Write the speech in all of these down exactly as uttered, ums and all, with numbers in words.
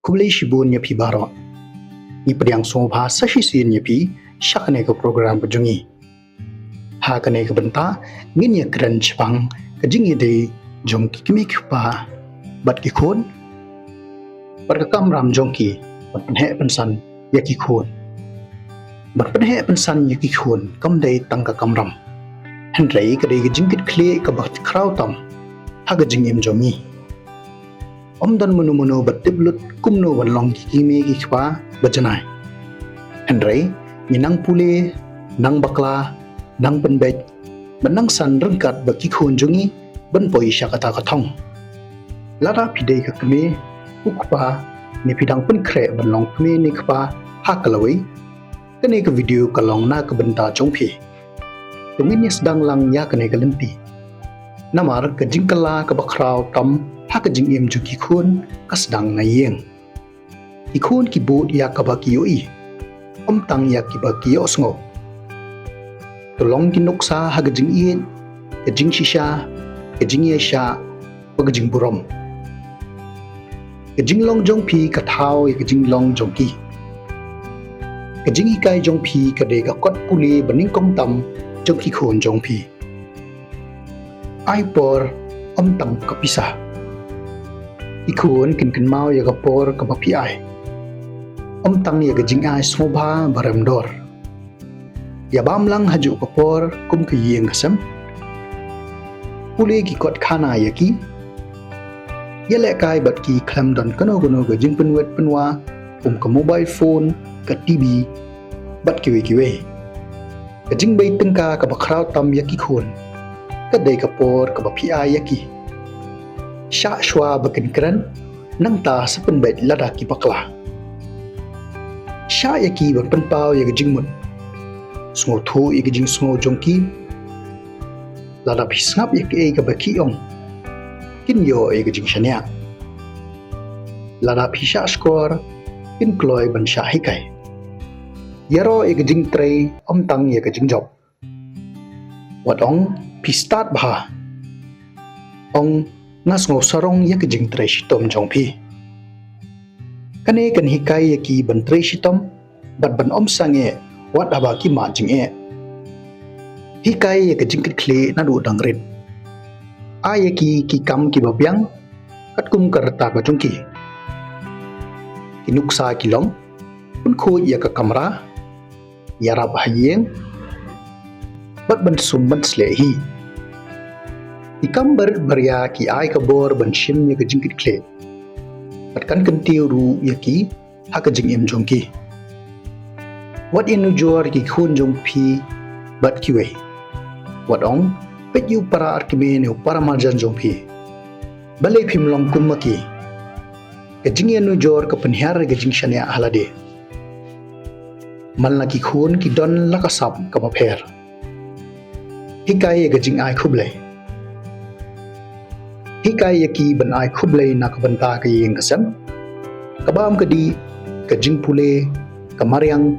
Khublei shibun ïa phi baroh. Ngi pdiang sngewbha sa shisien ïa phi sha kane ka program ka jong ngi. Ha kane ka bynta ngin ïa kren shaphang ka jingïadei jong ki kmie ki kpa bad ki khun, bad ka kamram jong ki ban pynheh pynsan ïa ki khun. Ban pynheh pynsan ïa ki khun kam dei tang ka kamram, hynrei ka dei ka jingkitkhlieh kaba khraw tam ha ka jingim jong ngi. Ym don mano mano ba tip lut kumno ban long ki kmie ki kpa ba janai. Hynrei ngi nang pule, nang bakla, nang pynbeit, ban nang san ryngkat bad ki khun jong ngi ban poi sha kata ka thong. Lada phi dei ka kmie, u kpa, ne phi dang pynkhreh ban long kmie ne kpa ha ka lawei, kane ka video ka long na ka bynta jong phi. To ngin ïa sdang lang ïa kane ka lynti. Namar ka jingkylla kaba khraw tam ha ka jingim jong ki khun ka sdang na ïing. Ki khun ki bud ïa kaba ki ïohi, ym tang ïa kiba ki ïohsngew. To long ki nuksa ha ka jingïeit, ka jingshisha, ka jingïaishah, bad ka jingburom. Ka jinglong jong phi ka thaw ïa ka jinglong jong ki. Ka jinghikai jong phi ka dei ka kot pule banyngkong tam jong ki khun jong phi. Ai por ym tang ka pisa. Ki khun kin kynmaw ïa ka por kaba phi ai, ym tang ïa ka jingai sngewbha ba rem dor. Ïa bam lang hajuh ka por kum ka ïing ka sem. Pule ki kot khana ïa ki. Ïalehkai bad ki khlem don kano kano ka jingpynwit pynwah kum ka mobile phone, ka TV, bad kiwei kiwei. Ka jingbei tyngka kaba khraw tam ïa ki khun ka dei ka por kaba phi ai ïa ki. Shah shuwa ba kin kren, nangta sa pynbeit lada ki bakla. Shah ïa ki ban pynpaw ïa ka jingmut. Sngewthuh ïa ka jingsngew jong ki. Lada phi sngap ïa kaei kaba ki ong, kin ïoh ïa ka jingshaniah. Lada phi shah shkor, kin kloi ban shah hikai. Ïaroh ïa ka jingtrei ym tang ïa ka jingjop. Wat ong phi stad bha. Ong nga sngew sarong ïa ka jingtrei shitom jong phi. Kane kan hikai ïa ki ban trei shitom bad ban ym sangeh wat haba ki mad jingeh. Hikai ïa ka jingkitkhlieh naduh dang rit. Ai ïa ki ki kam kiba biang katkum ka rta ka jong ki. Ki nuksa ki long, pynkhuid ïa ka kamra, ïarap ha ïing, bad ban sum ban sleh hi. Ki kam barit baria ki ai ka bor ban shim ïa ka jingkitkhlieh. Bad kan kyntiew ruh ïa ki ha ka jingim jong ki. Wat ïanujor ïa ki khun jong phi bad kiwei. Wat ong peit ïa u para arkmie ne u para marjan jong phi. Balei phim long kum ma ki? Ka jingïanujor ka pynhiar ïa ka jingshaniah ha lade. Man la ki khun ki don la ka sap kaba pher. Hikai ïa ka jingai khublei. Hikai ïa ki ban ai khublei na ka bynta ka ïing ka sem, ka bam ka dih, ka jingpule, ka mariang,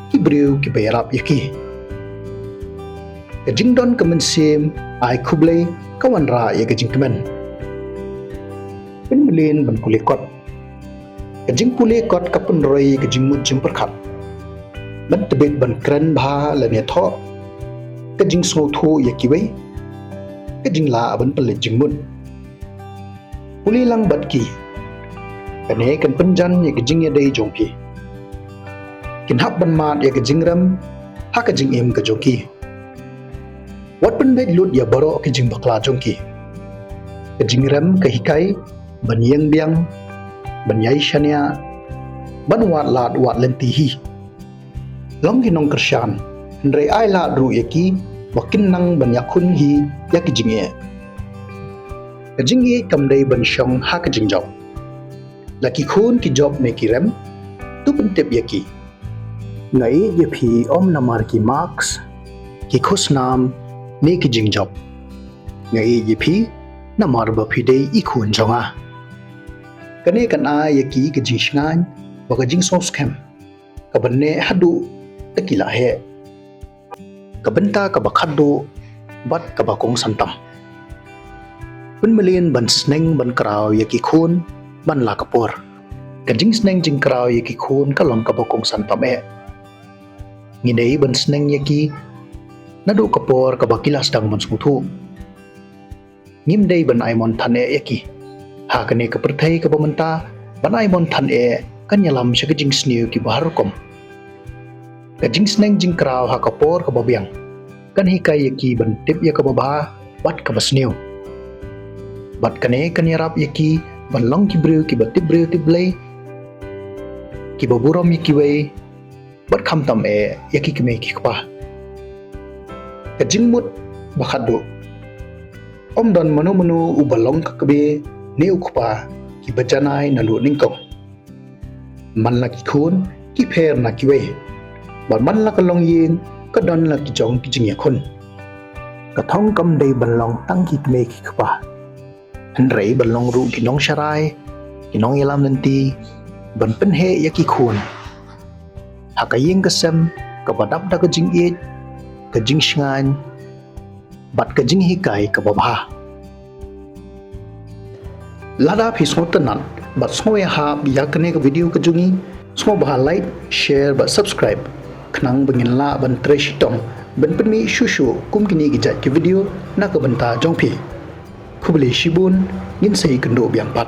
ki briew kiba ïarap ïa ki. Ka jingdon ka mynsiem ai khublei ka wanrah ïa ka jingkmen. Pynmlien ban pule kot. Ka jingpule kot ka pynroi ïa ka jingmut jingpyrkhat. Ban tbit ban kren bha lane thoh. Ka jingsngewthuh ïa kiwei. Ka jinglah ban pynleit jingmut. Pule lang bad ki. Kane kan pynjan ïa ka jingïadei jong phi. Kin hap ban mad ïa ka jingrem ha ka jingim ka jong ki. Wat pynbeit lut ïa baroh ki jingbakla jong ki. Ka jingrem ka hikai ban ïeng biang, ban ïai shaniah, ban wad lad wad lynti hi. Long ki nongkyrshan, hynrei ai lad ruh ïa ki ba kin nang ban ïakhun hi ïa ki jingeh. Ka jingeh kam dei ban shong ha ka jingjop. La ki khun ki jop ne ki rem, to pyntip ïa ki. Nga ïeit ïa phi ym namar ki marks, ki khusnam, ne ki jingjop. Nga ïeit ïa phi namar ba phi dei i khun jong nga. Kane kan ai ïa ki ka jingshngaiñ bad ka jingsngewskhem kaba neh haduh da ki la heh. Ka bynta kaba khatduh bad kaba kongsan tam. Pynmlien ban sneng ban kraw ïa ki khun man la ka por. Ka jingsneng jingkraw ïa ki khun ka long kaba kongsan tam eh. Ngi dei ban sneng ïa ki naduh ka por kaba ki la sdang ban sngewthuh. Ngim dei ban ai mon than eh ïa ki. Ha kane ka pyrthei kaba mynta, ban ai mon than eh kan ïalam sha ka jingsniew kiba har rukom. Ka jingsneng jingkraw ha ka por kaba biang kan hikai ïa ki ban tip ïa kaba bha bad kaba sniew. Bad kane kan ïarap ïa ki ban long ki briew kiba tip briew tip Blei, kiba burom ïa kiwei, bad khamtam eh ïa ki kmie ki kpa. Ka jingmut ba khatduh. Ym don mano mano uba long ka kmie ne u kpa kiba janai naduh nyngkong. Man la ki khun ki pher na kiwei, bad man la ka longïing ka don la ki jong ki jingïakhun. Ka thong kam dei ban long tang ki kmie ki kpa, hynrei ban long ruh ki nongsharai, ki nongïalam lynti ban pynheh ïa ki khun ha ka ïing ka sem kaba dap da ka jingïeit, ka jingshngaiñ bad ka jinghikai kaba bha. Lada phi sngewtynnat bad sngewïahap ïa kane ka video ka jong ngi, sngewbha like, share bad subscribe khnang ba ngin lah ban trei shitom ban pynmih shuh shuh kum kine ki jait ki video na ka bynta jong phi. Khublei shibun, ngin sa ïakynduh biang pat.